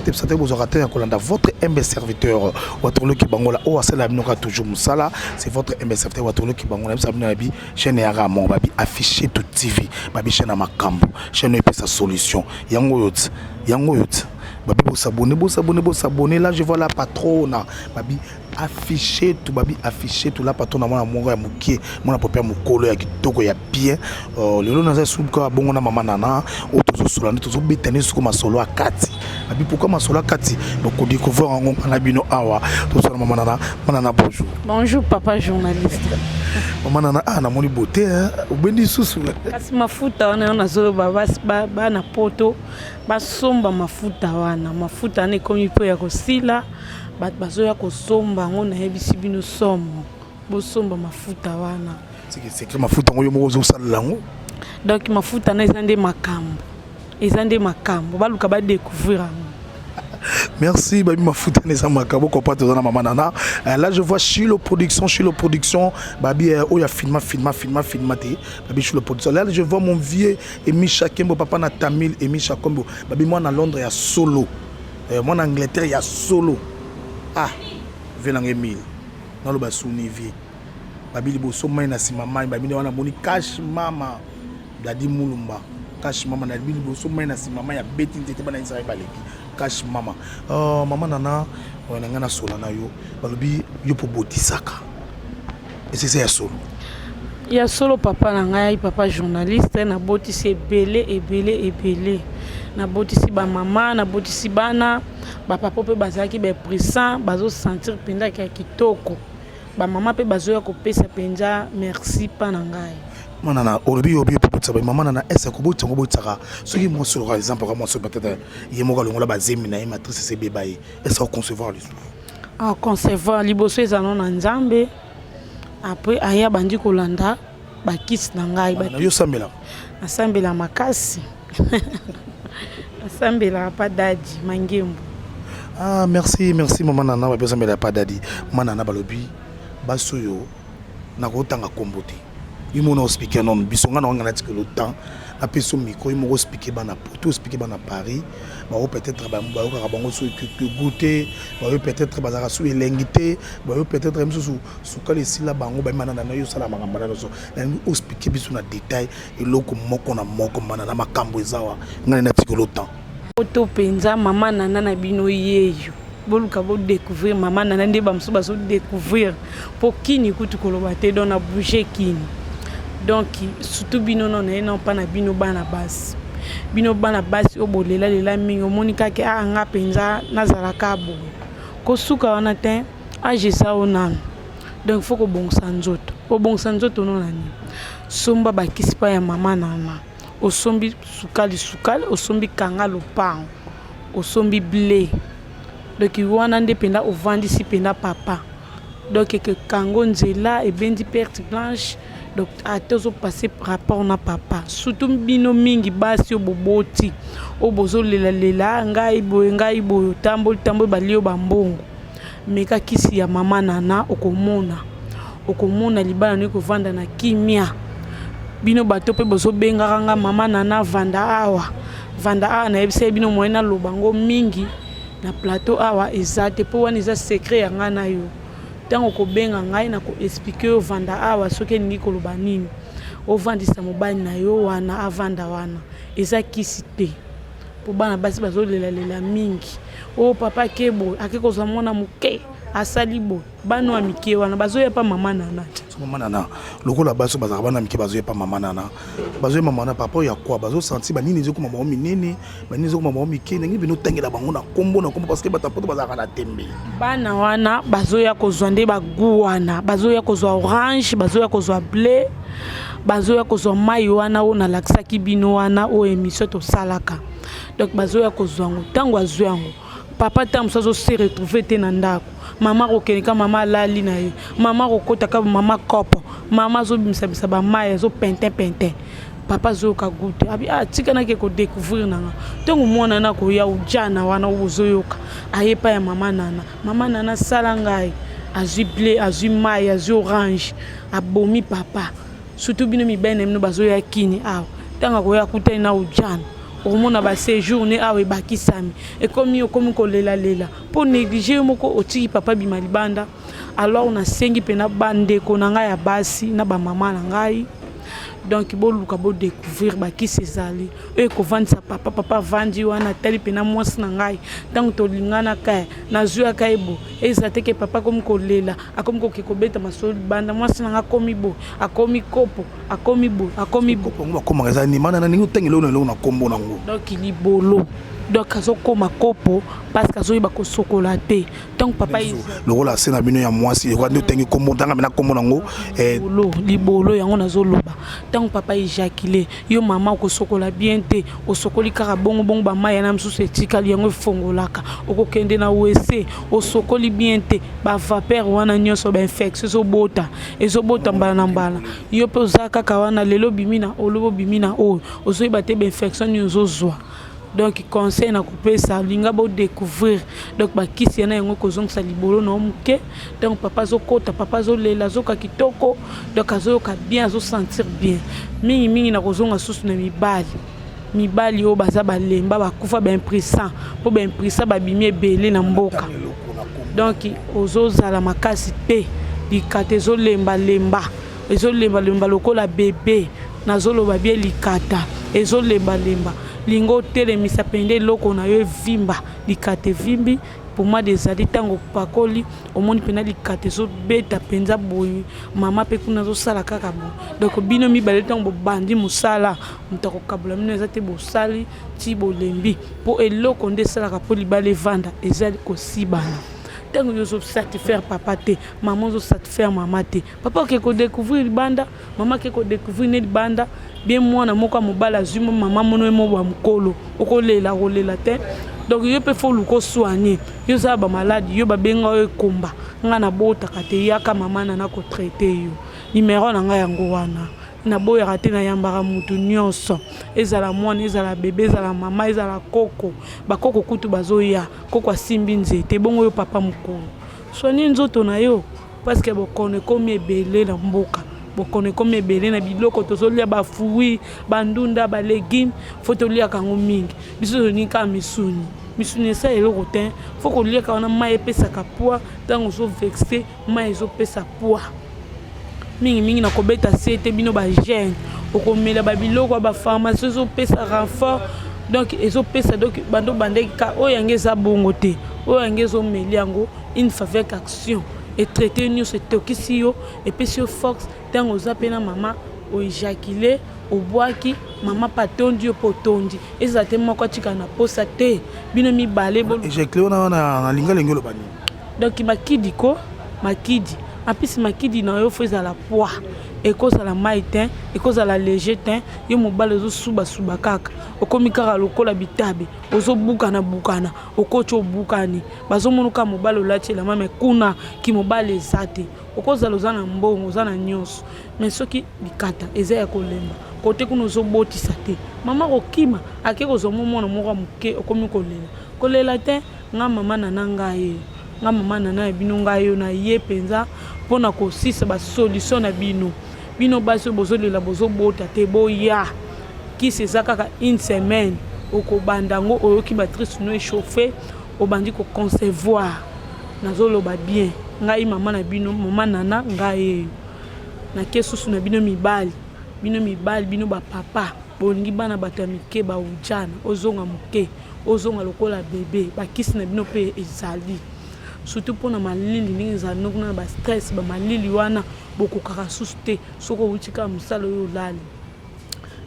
Te bozwaka te ya kolanda votre humble serviteur Watroloki Bangola oyo asala bino kaka toujours mosala. C'est votre humble serviteur Watroloki Bangola. Biso bino babi chaîne ya Ramon, babi affiché tout TV, babi chaîne ya makambo, chaîne oyo epesa solution. Yango oyo ti, yango oyo ti. Babi bosabonner, bosabonner, bosabonner. Là je vois la patrona, babi affiché tout, babi affiché tout. La patrona, mwana moko ya mokie, mwana pope ya mokolo ya kitoko ya bien. Lelo naza suka bongo na mama Nana oyo tozosola nde tozobeta nde soko masolo ya kati. Babi pourquoi masolo ya kati, bokodécouvrir yango nga na bino awa. Tozosola mama Nana. Mama Nana, bonjour. Bonjour papa journaliste. Mama Nana, ah, namoni beauté, obendi lisusu. Kasi mafuta wana yo nazoloba, bana poto basomba mafuta wana. Mafuta wana ekomi mpo ya kosila, bato bazoya kosomba yango. Nayebisi bino, somo, bosomba mafuta wana. Secret mafuta yango, yo moko ozosalela yango? Donc mafuta wana eza nde makambo, eza nde makambo, baluka badécouvrir yango. Merci. Babi mafuta eza makambo kopa. Toza na mama Nana. Là je vois Chilo Production, Chilo Production, babi oyo ya filma, filma, filma, filma te, babi Chilo Production. Là je vois mon vieux Emisha Kembo, papa na Tamil Emisha Kembo, babi mwana Londres ya solo, mwana Angleterre ya solo. Ah, vieux nanga Emile, naloba suni vieux, babi liboso mai na nsima mai, babi nde wana moni cash mama Dadi Mulumba, cash mama na liboso mai na nsima mai, abeti nzete, bana Israel baleki cash mama. Mama Nana, oyo na ngai nasola na yo, balobi yo mpo botisaka, esese ya solo? Ya solo, papa na ngai, papa journaliste. Nabotisi ebele, ebele, ebele. Nabotisi bamama, nabotisi bana, bapapa mpe bazalaki bapuissant, bazosentir mpenzaka ya kitoko. Bamama mpe bazoya kopesa mpenza merci mpa na ngai. Mama Nana, olobi yo mpo botisa mama Nana, ese kobotisa yango, botisaka soki mwasi oloka exemple, ka mwasi peut-être ye moko alongola bazemi na ye, matrice esebeba ye, ese aconcevoir lisusu? Aconcevoir liboso eza no na Nzambe, après aya bandi kolanda bakisi na ngai. Yo osambelaka? Nasambela makasi, nasambelaka pa Dadi Mangembo. Ah, merci, merci mama Nana. Babi osambela pa Dadi. Mama Nana, balobi basi oyo nakotanga kombo te, yo mona oexpliquer nono biso. Nga na wanga natikelo temps, napesi yo micro, yo moko oexpliquer bana poto, oexpliquer bana Paris. Bango peut-être bayokaka bango so goût te, bayo peut-être bazalaka so elengi te, bayo peut-être misusu sukali esila bango. Bayeba na yo osala makambo na nyonso. Nalingi oexpliquer biso na détail eloko moko na moko. Mana na makambo eza wa ngai natikelo temps. Poto mpenza, mama Nana na bino yeyo, boluka bodécouvrir mama Nana nde bamosusu bazodécouvrir mpo kini kutu koloba te. Donc na bouge kini, donc surtout bino no na ye na mpa na bino bana basi, bino bana basi oyo bolelalela mingi, omoni kaka a nga mpenza nazalaka boye, kosuka wana te. Age eza oyo nanu, donc faut kobongisa nzoto. Obongisa nzoto no na nini? Somba bakisi pa ya mama Nana. Osombi sukali, sukali osombi, kanga lopango, osombi blé, donc wana nde mpenza ovandisi mpenza papa. Donc eke kango nzela ebendi perte blanche, donc ata ozopasser rapport na papa. Surtout bino mingi basi oyo boboti, oyo bozolelalela ngai boye, ngai boye, otamboli tamboli, balie yo bambongo, meka kisi ya mama Nana, okomona, okomona libala no ekovanda na kimia. Bino bato mpe bozobengaka nga mama Nana, vanda awa, vanda awa, nayebisa ye bino moye naloba ngo mingi na plateau awa eza te, mpo wana eza secret ya ngai na yo. Ntango kobenga ngai na koexpliquer yo vanda awa soki elingi koloba nini. Ovandisa mobali na yo wana, avanda wana, eza kisi te mpo bana basi bazolelalela mingi. Oyo papa ake boye, ake kozwa mwana moke, asali boye, bana ya mike wana bazoya pa mama Nana te. So mama Nana, lokola basi bazalaka bana mike bazoya pa mama Nana, bazoya mama na papa oyo ya kwa bazosentir banini ezokoma bango minene, banini ezokoma bango mike, ndenge bino otangela bango na kombo na kombo, parce que bato ya poto bazalaka na tembe. Bana wana bazoya kozwa nde bagu wana, bazoya kozwa orange, bazoya kozwa blé, bazoya kozwa mai wana oyo nalakisaki bino wana, oyo émission tosalaka. Donc bazoya kozwa yango. Ntango azwi yango, papa ntango mosusu azose retrouver te na ndako, mama akokende ka mama alali na ye, mama akokota ka mama kopo, mama azobimisabisa bamai, azopente pente, papa azoyoka goût, abi ah, tika nake kodécouvrir nanga. Ntango mwana na koya ujana wana oyo ozoyoka, aye epai ya mama Nana, mama Nana asala ngai, azwi blé, azwi mai, azwi orange, abomi papa. Surtout bino mibali na bino bazoya kini awa, ntango akoya akutani na ujana. Okomona baséjour ne awa ebakisami, ekomi, okomi kolelalela mpo néglige yo moko, otiki papa bima libanda. Alors nasengi mpena bandeko na ngai ya basi na bamama na ngai, donc boluka bodécouvrir bakisi ezali oyo ekovandisa papa. Papa avandi wana, atali mpena mwasi na ngai. Ntango tolinganaka, nazwiyaka ye bo, eza te ke papa akomi kolela, akomi koke kobeta masolo libanda: mwasi na ngai akomi bo, akomi kopo, akomi bo, akomi bo. Kopo yango bakomaka eza nini? Mana na ndenge otanga eloko na eloko na nkombo nango. Donc libolo, donc azokóma kopo parce que azoyeba kosokola te. Donc papa Lokola se na bino ya mwasi, ekoka nde otangi nkombo, ntanga mena nkombo nango. Libolo, libolo yango nazoloba. Ntango papa éjacule, yo mama okosokola bien te, osokoli kaka bongo bongo, bamai yana mosusu etikali, yango efongolaka. Okokende na WC, osokoli bien te, bavapeur wana nyonso, bainfection ezobota, ezobota mbala na mbala. Yo mpe oza kaka wana, lelo obimi na olobi, obimi na oyo, ozoyeba te bainfection nini ozozwa. Donc conseil na kopesa, linga bodécouvrir donc bakisi yana, yango ekozongisa libolo na yo moke. Donc papa azokota, papa azolela, azoyoka kitoko, donc azoyoka bien, azosentir bien mingimingi. Na kozonga susu na mibali, mibali oyo baza balemba, bakufa, baimpuissant, mpo baimpuissant babimi ebele na mboka. Donc ozozala makasi te, likata ezolembalemba, ezolembalemba lokola bebe. Nazoloba bien, likata ezolembalemba, linga otelemisa pende eloko na yo evimba, likata evimbi. Pomade ezali, ntango opakoli, omoni mpena likata ezobeta mpenza boye. Mama mpe kuna azosala kaka boye. Donc bino mibale, ntango bobandi mosala, moto akokabola bino eza te. Bosali ti bolembi, mpo eloko nde esalaka mpo libala evanda ezali kosibana. Ntango yo ozosatisfaire papa te, mama ozosatisfaire mama te, papa oke kodécouvrir libanda, mama ake kodécouvrir ne libanda bien, mwana moko ya mobali azwi mama mono ye mo mokolo, okolela, okolela te. Donc yo mpe faut oluka osoigne yo. Oza bamaladi, yo babenga oyo ekomba ngai nabotaka te, yaka mama na nakotraite yo. Numero na ngai yango wana, naboyaka te, nayambaka mutu nyonso, ezala mwana, ezala bebe, ezala mama, ezala koko. Bakoko kutu bazoya, koko asimbi nzete bongo. Yo papa mokolo, soigne nzoto na yo, parce que bokono ekomi ebele na mboka, bokono ekomi ebele na biloko tozolia, bafruit, bandunda, balégume, faut toliaka yango mingi. Biso tolingi kaka misuni, misuni esa eloko te. Faut koliaka wana, mai epesaka poids. Ntango ozovexe, mai ezopesa poids mingimingi. Na kobeta se te, bino bajeune, okomela babiloko ya bapharmacie ezopesa renfort, donc ezopesa, donc bando bandeki ka oyo yango eza bongo te. Oyo yango ezomeli yango une fois avec action, etraite nyonso, etokisi yo, epesi yo force. Ntango oza mpe na mama, oéjacule, obwaki, mama mpe atondi yo mpe otondi. Ezala te moko atika na posa te, bino mibale. Éjacule wana wana na linga oloba nini? Donc makidi ko, makidi apisi, makidi na yo faut ezala poids, ekozala mai te, ekozala léger te. Yo mobali ozosubasuba kaka, okomi kaka lokola bitabe, ozobukana bukana, okoti, obukani, bazomona kaka mobali olati elamba, me kuna kimobali eza te. Okozala oza na mbongo, oza na nyonso, mais soki likata eza ya kolemba, kote kuna ozobotisa te, mama kokima, ake kozwa mo mwana moko ya moke, okomi kolela. Kolela te, nga mama nana ngai, nga mama nana ya bino, ngai yo na ye mpenza mpona kosisa basolution na bino. Bino basi oyo bozolela, bozobota te, boya. Kisi eza kaka une semaine, okobanda yango, oyoki matrice no échauffe, obandi koconcevoir. Nazoloba bien, ngai mama na bino, mama nana ngai eyo. Nake susu na bino mibali, bino mibali, bino bapapa bolingi bana bato ya mike, baujana, ozonga moke, ozonga lokola bebe, bakisi na bino mpe ezali, surtout mpona malili ndenge ezala bino kuna na bastress, bamalili wana bokokaka susu te. Soki owuti kaka mosala oyo, olali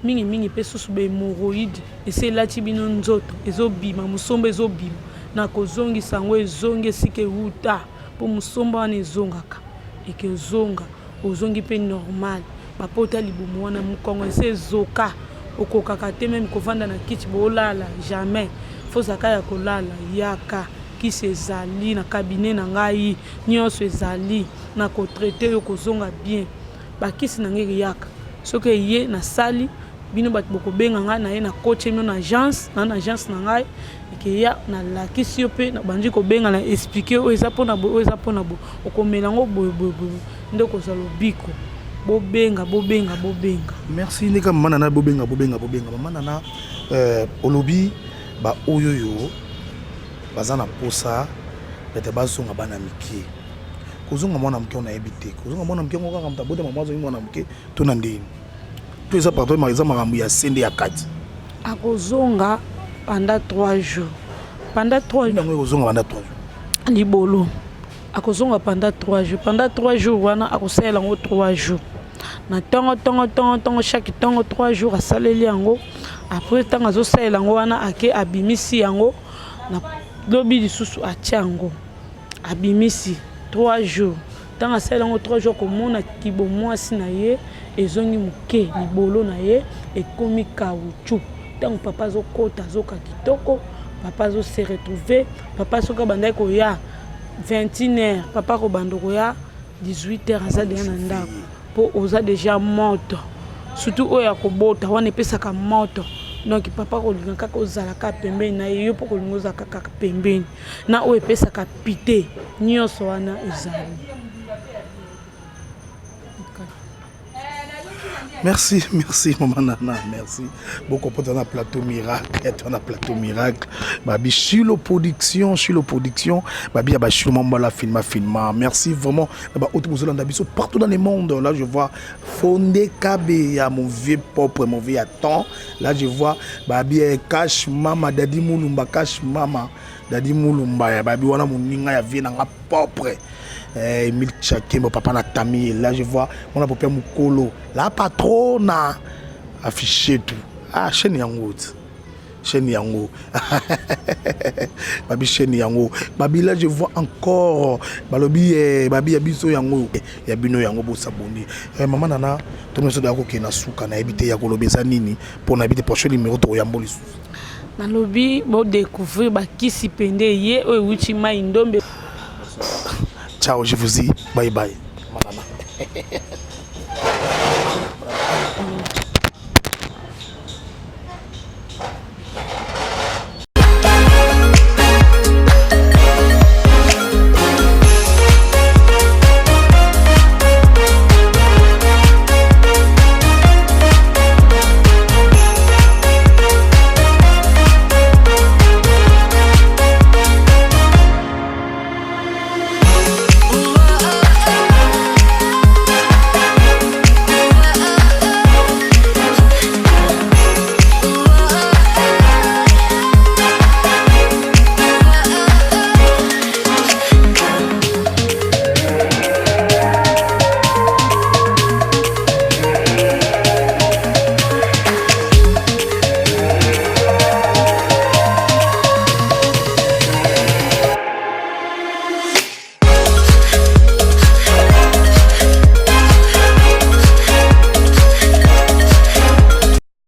mingimingi, mpe susu bahémorroïde esi elati bino nzoto, ezobima mosomba, ezobima na kozongisa yango, ezongi esika ewuta, mpo mosomba wana ezongaka, ekezonga, ozongi mpe normal. Bapota libumu wana, mokongo esi ezoka, okokaka te même kovanda na kiti, boolala jamais, faut ozalaka ya kolala. Yaka, kisi ezali na cabinet na ngai, nyonso ezali na kotraite yo, kozonga bien. Bakisi na ngai eyaka, soki eye, nasali bino bato bokobenga ngai, na ye na kotie bino na agence na agence na ngai, ekeya, nalakisi yo mpe nabandi kobenga na explique: oyo eza mpona boye, oyo eza mpona boye, okomela yango boye boye boye, nde okozwa lobiko. Bobenga, bobenga, bobenga. Merci. Ndeka mama nana, bobenga, bobenga, bobenga mama nana. Olobi baoyo oyo baza na posa pete bazonga bana mike. Kozonga mwana moke, nayebi te. Kozonga mwana moke ngo kaka moto abota mama azongi mwana moke to na ndeni to eza pardon, eza makambo ya se nde ya kati? Akozonga pendant 3 jours, pendant 3 Yango ekozonga pendant 3 jours? Libolo akozonga pendant 3 jours. Pendant 3 jours wana, akosalela yango 3 jours na ntongo, ntongo, ntongo, ntongo, chaque ntongo 3 jours asaleli yango. Après, ntango azosalela yango wana, ake abimisi yango na lobi lisusu, atia yango, abimisi 3 jours. Ntango asaleli yango 3 jours, komona kibo mwasi na ye ezongi moke, libolo na ye ekomi caoutchouc. Ntango papa azokota, azoka kitoko, papa azose retrouve. Papa soki abandaki koya 21 heures, papa akobanda koya 18 heures, aza deja na ndako mpo oza deja moto, surtout oyo ya kobota wana epesaka moto. Donc papa kolinga kaka ozala kaka pembeni na ye, yo mpo kolinga ozala kaka pembeni na oyo epesaka pite nyonso wana ezali. Merci, merci maman Nana, merci beaucoup pour ton plateau miracle, ton plateau miracle. Babi Chilo Production, Chilo Production, babi ya Chilo Mambala filma filma. Merci vraiment. Ba autre bozolanda biso partout dans le monde. Là je vois Fondé Kabe ya mon vieux propre, mon vieux temps. Là je vois babi Cash Mama Dadi Mulumba, Cash Mama Dadi Mulumba ya babi wana moninga ya vieux nanga propre. Emile Chakembo, papa na Tami. Là je vois mon papa Mukolo, la patrona affiché tout. Ah, chaîne yango, chaîne yango, babi chaîne yango, babi. Là je vois encore balobi babi ya biso yango, ya bino yango, bosaboni. Mama Nana, to nyonso doya kokende na suka. Nayebi te ya koloba eza nini mpo nayebi te prochain numéro tokoyambo lisusu. Nalobi bodécouvrir bakisi pende ye oyo ewuti mai ndombe. Ciao, je vous dis bye bye, Manana.